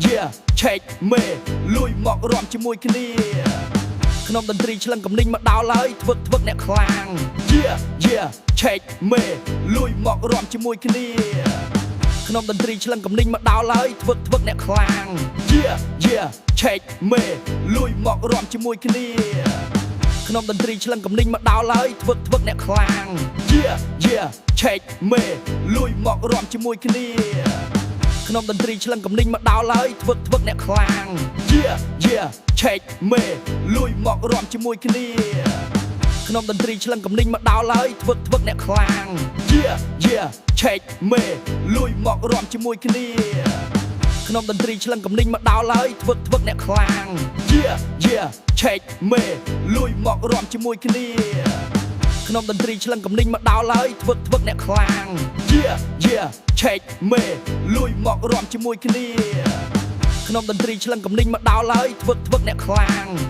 Yeah, check មេលួយមករំជាមួយគ្នាក្នុងតន្ត្រីឆ្លឹងកំនិញមកដល់ហើយធ្វើធ្វើអ្នកខ្លាំង Yeah, check មេលួយមករំជាមួយគ្នាក្នុងតន្ត្រីឆ្លឹងកំនិញមកដល់ហើយធ្វើធ្វើអ្នកខ្លាំង Yeah, check មេលួយមករំជាមួយគ្នាក្នុងតន្ត្រីឆ្លឹងកំនិញមកដល់ហើយធ្វើធ្វើអ្នកខ្លាំង Yeah, check មេលួយមករំជាមួយគ្នាក្នុងតន្ត្រីឆ្លឹងកំនិញមកដល់ហើយធ្វើធ្វើអ្នកខ្លាំង Yeah, check មេលួយមករំជាមួយគ្នាក្នុងតន្ត្រីឆ្លឹងកំនិញមកដល់ហើយធ្វើធ្វើអ្នកខ្លាំង Yeah, check មេលួយមករំជាមួយគ្នាក្នុងតន្ត្រីឆ្លឹងកំនិញមកដល់ហើយធ្វើធ្វើអ្នកខ្លាំង Yeah, check មេលួយមករំជាមួយគ្នាក្នុងតន្ត្រីឆ្លឹងកំនិញមកដល់ហើយធ្វើធ្វើអ្នកខ្លាំង Yeah, check មេលួយមករំជាមួយគ្នាក្នុងតន្ត្រីឆ្លឹងកំនិញមកដល់ហើយធ្វើធ្វើអ្នកខ្លាំង។